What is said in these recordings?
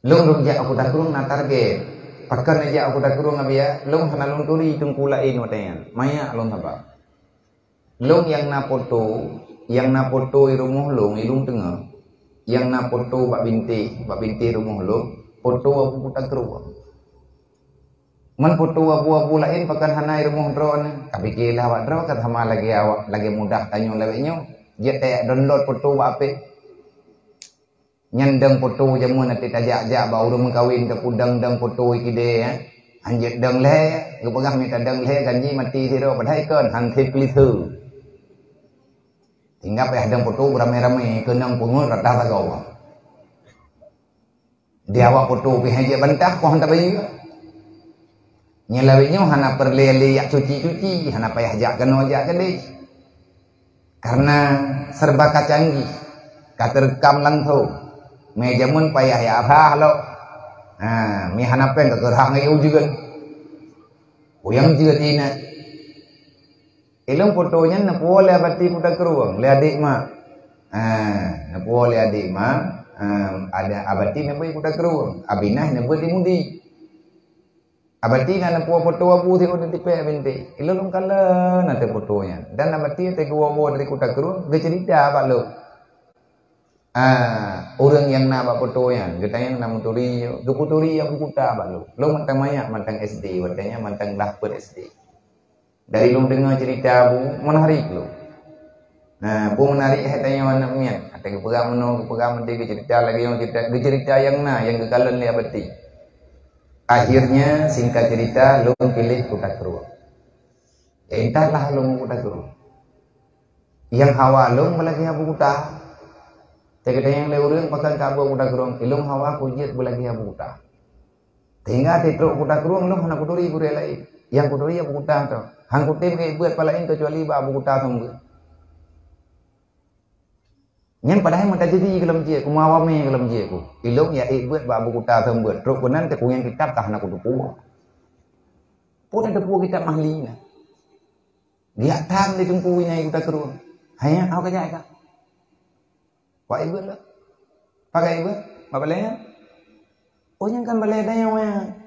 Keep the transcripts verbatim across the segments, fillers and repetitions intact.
Lôn, lôn jak u Kuta Krueng na target. Pakon jak u Kuta Krueng, Abiya? Lôn hana lôn turi teungku laén watée nyan. Manyak lôn saban. Lôn nyang na poto, nyang na poto i rumoh lôn, i lôn teungoh. Nyang na poto bak bintéh, bak bintéh rumoh lôn, poto Abu Kuta Krueng. Ngon poto abu-abu laén pakon hana i rumoh droeneuh. Kapike lah awak droe ka sama lagée awak, lagée mudah tanyoe lawét nyoe. Jeuet tajak download poto bak H P. Nyan deueng poto jameun até tajak-jak bak ureuëng meukawen, tapudeueng-deueng poto i kidée, eh. Hanjeuet deueng lhée, geupeugah mita deueng lhée ganji mati sidroe, padahai kon, han sép klise. Tinggai payah deueng poto beramé-ramé, keunong peungeut rata sagoe. Di awak poto pih hana jeuet bantah, kon hana tabayeue. Nyan lawét nyoe hana peureulée lé jak cuci-cuci, hana payah jak keunoe jak keudeh. Karena serba ka canggih, ka teureukam langsong. Mé jameun payah jak rhah lom. Ha, mé hana péng ka keurhah ngon ujeuen. Kuyang jeuet inan. Ilong poto nyan neupuwoe lé Abati Kuta Krueng, lé adik mak. Ha, neupuwoe lé adik mak, ha, ada Abati neubeuet Kuta Krueng, Abinah neubeuet di Mudi. Abati na neupuwoe poto abu sigoe di tipék bintéh. Ilong lôn kalon na teuh poto nyan. Dan Abati teuh geuwoe-woe dari Kuta Krueng, geuceurita bak lôn. Ah, ureuëng nyang na bak poto nyan, geutanyong na meuturi, geuputuri Abu Kuta bak lôn. Lôn mantong manyak, mantong S D, watée nyan mantong glah peuet S D. Dari lôn deungoe ceurita Abu, meunarik lôn. Nah, peue meunarik hai tanyoe aneuk miet. Watée geupeugah meunoe, geupeugah meudeh, geuceurita lagée nyoe, ceurita, geuceurita nyang na, nyang geukalon lé Abati. Akhirnya, singkat cerita, lôn piléh Kuta Krueng. Ya, entahlah lôn Kuta Krueng. Nyang hawa lôn beulagée Abu Kuta. Teukeudeh nyang lé ureuëng pakon ka Abu Kuta Krueng, ilong hawa kujeuet beulagée Abu Kuta. Sehingga titrok Kuta Krueng lôn hana kuturi gurée laén. Nyang kuturi Abu Kuta tu. Han kutem ék beuet palaén keucuali bak Abu Kuta seumeubeuet. Nyan padahai meutajadi keulom jeuet ku, meuawami keulom jeuet ku. Ilong ya ék beuet bak Abu Kuta seumeubeuet. Trok keunan teukunyang kitab ka hana kuteupeue. Peue tateupeue kitab mahli na. Geujak tan lé teungku inan i Kuta Krueng. Hanya, "Awa kajak ka." Wak ibeut lah. Pakai ibeut? Bak balée nyan? Oh, nyan kan balée tanyoe nyan.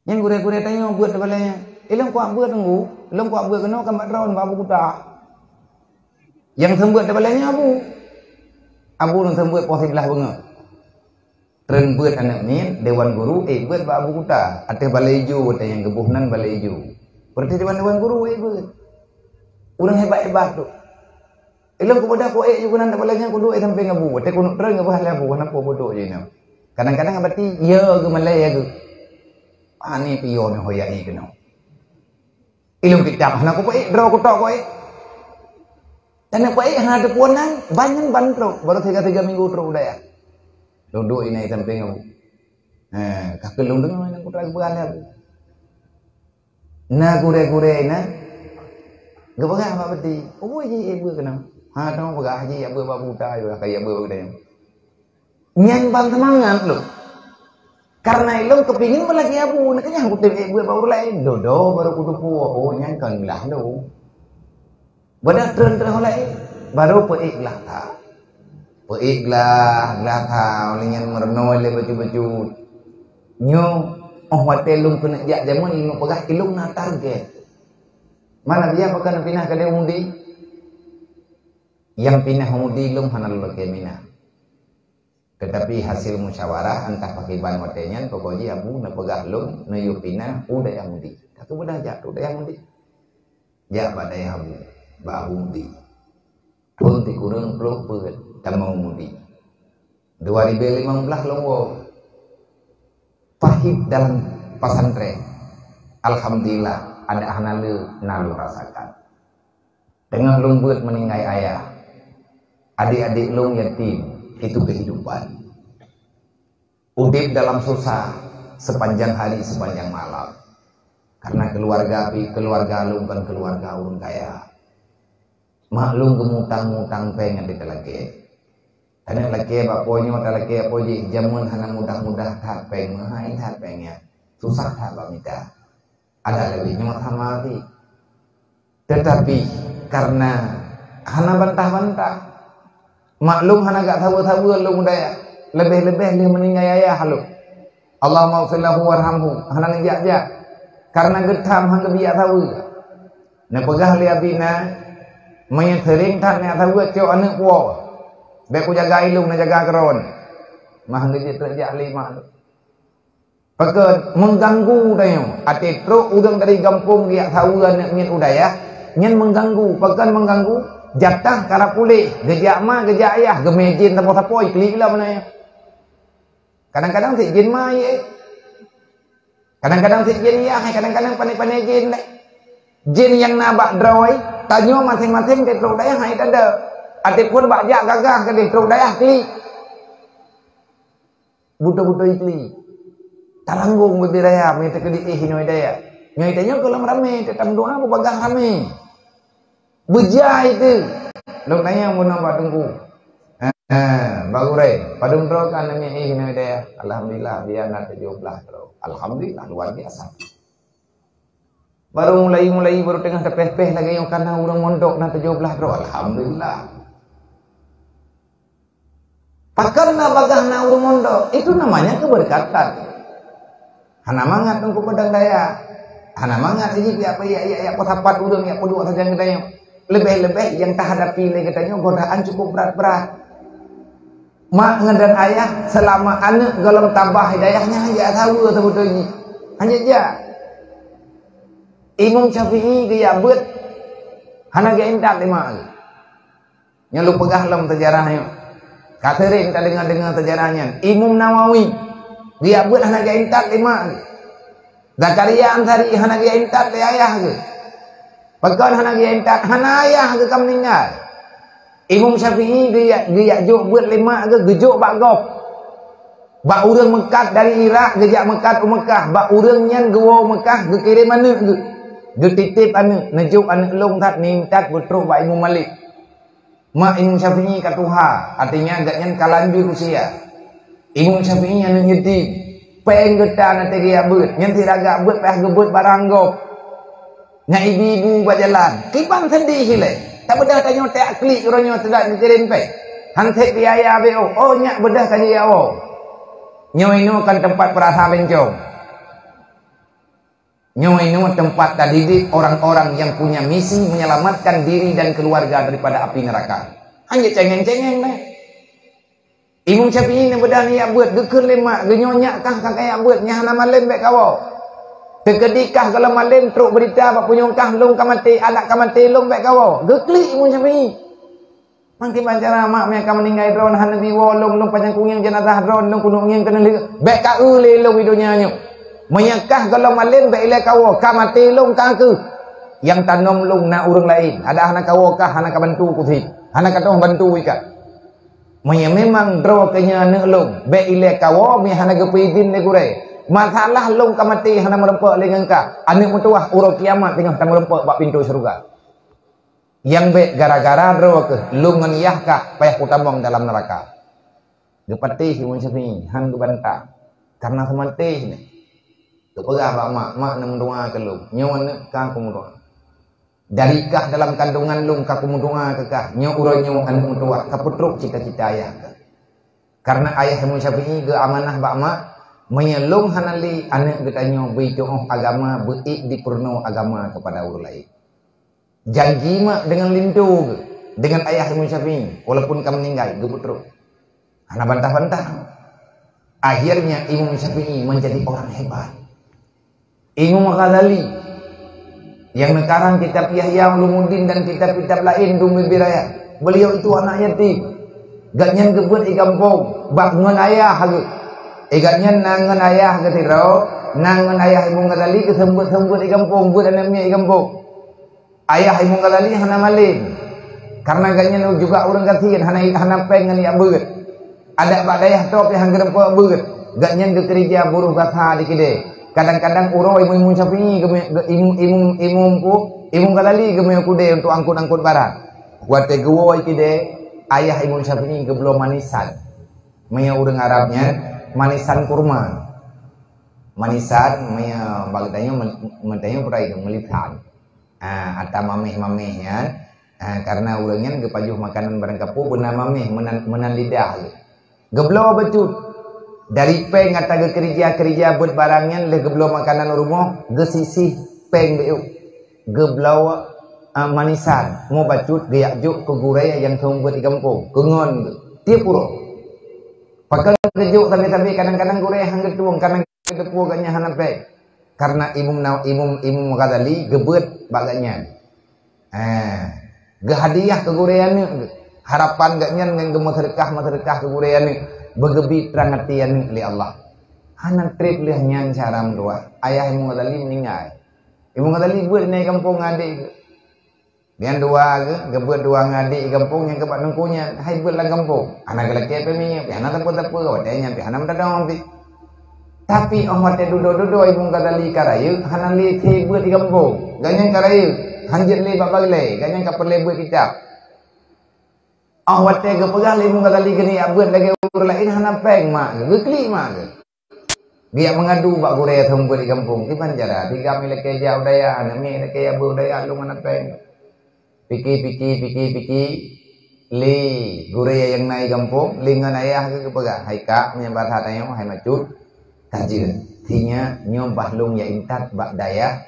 Nyan gurée-gurée tanyoe beuet di balée nyan. Ilong kuak beuet teungku. Ilong kuak beuet keunoe kan bak droen bak Abu Kuta. Nyang seumeubeuet di balée nyan Abu. Abu nyang seumeubeuet poh siblaih beungoh. Treun beuet aneuk miet, dewan guru, ék beuet bak Abu Kuta. Ateueh balai ijo, watée nyang geuboh nan balai ijo. Berarti dewan-dewan guru ék beuet. Ureuëng hebat-hebat tu. Ilong kupeugah ku ék ju keunan tabalai nyan kuduek sampéng Abu. Watée kuneuk treun geupeugah lé Abu, hana peue peuduek jinoe. Kadang-kadang Abati, ya geumalée ya geu. Ani piyo nyoe hoyak i keunoe. Ilong kitab hana kupeuék, droe kutok kuék. Dan peuék hana teupuon nan, ban nyan ban trok, baru tiga-tiga minggu trok u dayah. Lôn duek inan i sampéng Abu. Ha, ka keuh lôn deungoe inan kutra geupeugah lé Abu. Na gurée-gurée inan geupeugah bak Abati, "Oh, ji ék beuet keunoe." Ha, teuma peugah ji ék beuet bak Abu Kuta, ka ék beuet bak Abu Kuta. Nyan ban seumangat lôn. Karena ilong keupingin meulagée Abu, na keunyan kutem ék beuet bak ureuëng laén. Dodo baru kuteupeue, oh, nyan kon glah lôn. Beudah treun-treun laén, baru peuék glah that. Peuék glah, glah that, oleh nyan meurunoe lé bacut-bacut. Nyoe, oh, watée lôn keuneuk jak jameun, ilong peugah ilong na target. Mana dia pakon pinah keudeh Mudi? Nyang pinah Mudi lôn hana lôn lakée minah. Tetapi hasil musyawarah entah pakiban watée nyan, pokok jih Abu neupeugah lôn neuyue pinah u dayah Mudi. Ka keuh beudah jak u dayah Mudi. Jak bak dayah Abu, bak Abu Mudi. Thon sikureueng ploh peuet tamong Mudi. Dua ribu lima belas lôn woe. Pahit dalam pesantren. Alhamdulillah, ada hana le na lôn rasakan. Teungoh lôn beuet meuninggai ayah, adik-adik lôn yatim, itu kehidupan. Udeb dalam susah sepanjang hari, sepanjang malam. Karena keluarga pi-, keluarga lôn kon keluarga ureuëng kaya. Mak lôn geumutang-mutang péng ngon teuka lakée. Aneuk lakée bak po nyoe talakée po jih, jameun hana mudah-mudah that péng, meuhai that péng nyan. Susah that bak mita. Ada lagée nyoe sama cit. Tetapi karena hana bantah-bantah, mak lôn hana gak saweue-saweue lôn dayah. Leubeh-leubeh lheueh meuninggai ayah lom. Allahumma ighfir lahu warhamhu. Hana neujak-jak. Karena geutham han geubiak saweue. Neupeugah lé abina, meunyoe seuring that neujak saweue, cok aneuëk puwoe. Bék kujaga ilong, neujaga keudroe. Mah geujeuet teujak lé mak lom. Pakon mengganggu tanyoe. Até trok ureuëng dari gampông geujak saweue aneuëk miet u dayah, nyan mengganggu. Pakon mengganggu? Jatah karab puléh, geujak ma, geujak ayah, geumé jén sapo-sapo, iklik lom na nyan. Kadang-kadang sit jén ma, ye. Kadang-kadang sit jén yah, kadang-kadang pané-pané jén lé. Jén nyang na bak droe, tanyoe maséng-maséng di trok dayah hai tada. Até phon bak jak gagah keudeh trok dayah klik. Beutôi-beutôi klik. Taranggong bibir ayam nyang teukeudi éh inoe dayah. Nyoe tanyoe gohlom ramé, teutang doa beubagaih ramé. Beujai teuh. Lôn tanyong bunoe bak teungku. Ha, bak gurée, padum droe ka aneuk miet éh inoe dayah? Alhamdulillah, biya na tujoh blaih droe. Alhamdulillah, luar biasa. Baru mulai-mulai, baru teungoh teupéh-péh lagée nyoe, ka na ureuëng mondok na tujoh blaih droe. Alhamdulillah. Pakon na bagaih na ureuëng mondok, itu namanya keberkatan. Hana mangat teungku peudong dayah. Hana mangat lagi piyak-piyak, yak, yak, yak, sapat ureuëng, yak, peuduek sajan geutanyoe. Leubeh-leubeh nyang tahadapi lé geutanyoe godaan cukup brat-brat. Mak ngon dan ayah, seulama aneuëk gohlom tabah dayah nyan, han jak saweue seubeutôi jih. Han jak jak. Imam Syafi'i geujak beuet, hana geujak intat lé mak geuh. Nyoe lôn peugah lom seujarah nyoe. Ka seuring tadeungoe-deungoe seujarah nyan. Imam Nawawi geujak beuet, hana geujak intat lé mak geuh. Zakaria Ansari hana geujak intat lé ayah geuh. Pakon hana geujak intat? Hana ayah geuh ka meuninggai. Imam Syafi'i geujak, geujak jok beuet lé mak geuh, geujok bak gob. Bak ureuëng meukat dari Irak geujak meukat u Meukah. Bak ureuëng nyan geuwoe u Meukah, geukirém aneuëk geuh. Geutitép aneuëk, neujok aneuëk lôn that, neintat beutrok bak Imam Malik. Mak Imam Syafi'i ka tuha, artinya gobnyan ka lanjut usia. Imam Syafi'i aneuëk yatim. Péng geutan até geujak beuet, nyan siragak beuet payah geubeuet barang gob. Nyan ibu-ibu bak jalan. Kiban seudeh ilée. Tabeudah tanyoe tak klik uroe nyoe seudat neukirém péng. Han sép biaya B O. Oh, nyak beudah ka jijak woe. Nyoe inoe kan teumpat peurasa bencong. Nyoe inoe teumpat tadidik orang-orang yang punya misi menyelamatkan diri dan keluarga daripada api neraka. Hanya cengeng-cengeng deh. Imam Syafi'i neubeudah neujak beuet, geukheun lé mak, geunyoe nyak kah ka kajak beuet, nyan hana malém bék kawoe. Teukeudi kah gohlom malém trok beurita bak punyueng kah lôn ka maté, adak ka maté lôn bék kawoe. Geuklik Imam Syafi'i. Mangkeubang cara mak meuiya ka meuninggai droe hana neubi woe lôn, lôn panyang kungieng jeunazah droe, lôn keuneuk ngieng keuneuk lheueh. Bék ka eu lé lôn di donya nyoe. Meunyoe kah gohlom malém bék ilée kawoe, ka maté lôn ka keuh. Nyang tanom lôn na ureuëng laén, adak hana kawoe kah, hana ka bantu kusit, hana ka toh bantu ikat. Meunyoe memang droe keuh nyan aneuëk lôn, bék ilée kawoe meuiya hana geupeuidin lé gurée. Masalah lôn ka maté hana meureumpok lé ngon kah, aneuëk meutuwah uroe kiamat teungoh tameurumpok bak pintoe syeuruga. Nyang bék gara-gara droe keuh lôn ngon yah kah payah kutamong dalam neuraka. Geupatéh Imam Syafi'i, han geubantang. Karena seumatéh nyan. Geupeugah bak mak, "Mak, neumeudoa keu lôn. Nyoe aneuëk ka kumeudoa. Dari kah dalam kandungan lôn ka kumeudoa keu kah. Nyoe uroe nyoe aneuëk meutuwah ka peutrok cita-cita ayah kah." Karena ayah Imam Syafi'i geuamanah bak mak, "Meunyoe lôn hana lé, aneuëk geutanyoe bri tuoh agama, beuék dipeurunoe agama keupada ureuëng laén." Janji mak deungon linto geuh, deungon ayah Imam Syafi'i, walaupun ka meuninggai, geupeutrok. Hana bantah-bantah. Akhirnya Imam Syafi'i menjadi orang hebat. Imam Ghazali yang neukarang kitab Ihya Ulumuddin dan kitab-kitab laén dum bibir ayah. Beliau itu anak yatim. Gobnyan geubeuet di gampông, bak ngon ayah geuh. Eh, gobnyan na ngon ayah geuh sidroe, na ngon ayah Imam Ghazali geuseumeubeuet-seumeubeuet di gampông, beuet aneuk miet di gampông. Ayah Imam Ghazali hana malém. Karena gobnyan juga ureuëng gasien, hana, hana péng ngon jak beuet. Adak bak dayah toh pih han geurumpok beuet. Gobnyan geukeurija buruh gasa di keudée. Kadang-kadang uroe Imam, Imam Syafi'i geumé-, ge-, Imam, Imam, Imam pu-, Imam Ghazali geumé u keudée untuk angkut-angkut barang. Watée geuwoe di keudée, ayah Imam Syafi'i geubloe manisan. Meunyoe ureuëng Arab nyan, manisan kurma. Manisan, meunyoe bak geutanyoe men-, meutanyoe peue rai, meulisan. Ah, ata maméh-maméh nyan, ah, karena ureuëng nyan geupajoh makanan barang kapeue beuna maméh meunan, meunan lidah geuh. Geubloe bacut. Dari péng ata geukeurija-keurija beuet barang nyan lheueh geubloe makanan u rumoh, geusisih péng bacut. Geubloe, ah, manisan, mo bacut geujak jok keu gurée nyang seumeubeuet di gampông, keu ngon geuh. Tiep uroe. Pakon geujok sabe-sabe, kadang-kadang gurée han geutueng, kadang geuteupeue gobnyan hana péng. Karena Imam Naw-, Imam, Imam Ghazali geubeuet bak gobnyan. Eh, geuhadiah keu gurée aneuëk geuh. Harapan gobnyan ngon geumeuseudeukah-meuseudeukah keu gurée aneuëk, beugeubi trang até aneuëk lé Allah. Hana treb lheueh nyan syedara meutuwah, ayah Imam Ghazali meuninggai. Imam Ghazali beuet ngon gampông ngon adék geuh. Nyan dua geuh, geubeuet dua ngon adék gampông nyang keubat teungku nyan, hai beuet lam gampông. Hana geulakée pih minyeuk, pih hana sapeue-sapeue, watée nyan pih hana meutadong pih. Tapi óh watée dudoe-dudoe Imam Ghazali ka rayeuk, hana lé thé beuet di gampông. Gobnyan ka rayeuk, hanjeuet lé bak balée, gobnyan ka peureulée beuet kitab. Óh watée geupeugah lé Imam Ghazali keuneuk jak beuet lagée ureuëng laén, hana péng mak geuh, geuklik mak geuh. Geujak meungadu bak gurée seumeubeuet di gampông, kiban cara, tigam ilakée jak u dayah, aneuk miet ilakée jak beuet u dayah, lôn hana péng. Pike-pike, pike-pike, lé gurée nyang na di gampông, lé ngon ayah geuh geupeugah, "Hai kak, meunyoe bak that tanyoe, hai macut, ka jeuet. Sinyak nyoe bah lôn jak intat bak dayah,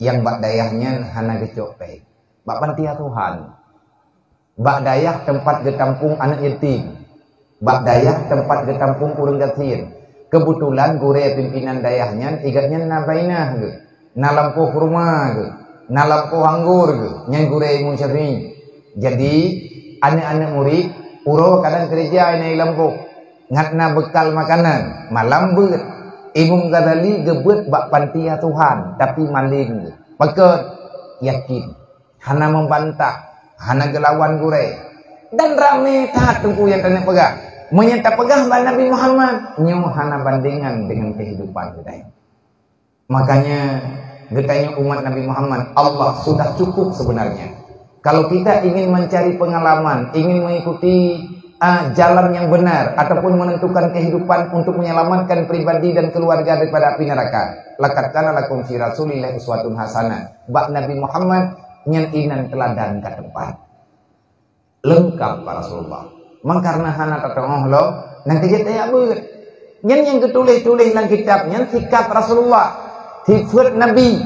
nyang bak dayah nyan hana geucok péng. Bak panti asuhan. Bak dayah teumpat geutampông aneuk yatim. Bak dayah teumpat geutampông ureuëng gasien." Keubeutulan gurée pimpénan dayah nyan, i gobnyan na bainah geuh, na lampôh kurma geuh, na lampôh anggô geuh, nyan gurée Imam Syafi'i. Jadi, aneuk-aneuk murit, uroe kadang keureuja inan i lampôh, ngat na beukal makanan, malam beuet. Imam Ghazali geubeuet bak panti asuhan, tapi malém geuh. Pakon? Yakin. Hana meubantah, hana geulawan gurée. Dan ramé that teungku nyang taneuk peugah. Meunyoe tapeugah bak Nabi Muhammad, nyoe hana bandengan deungon keuhidupan geutanyoe. Makanya, geutanyoe umat Nabi Muhammad, Allah sudah cukup sebenarnya. Kalau kita ingin mencari pengalaman, ingin mengikuti, ah, jalan yang benar, ataupun menentukan kehidupan untuk menyelamatkan pribadi dan keluarga daripada api neraka, laqad kana lakum fi Rasulillah uswatun hasanah. Bak Nabi Muhammad nyan inan teuladan ka teumpat. Leungkap bak Rasulullah. Mangkana hana tateuoh lom, nyan keuh jeuet tajak beuet. Nyan nyang geutuléh-tuléh lam kitab nyan sikap Rasulullah, sifeuet Nabi.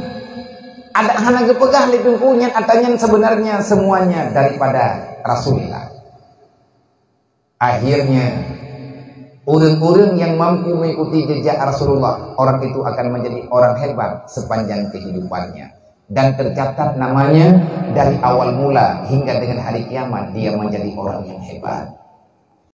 Adak hana geupeugah lé teungku nyan, ata nyan sebenarnya semuanya daripada Rasulullah. Akhirnya, ureuëng-ureuëng yang mampu mengikuti jejak Rasulullah, orang itu akan menjadi orang hebat sepanjang kehidupannya. Dan tercatat namanya dari awal mula hingga dengan hari kiamat, dia menjadi orang yang hebat.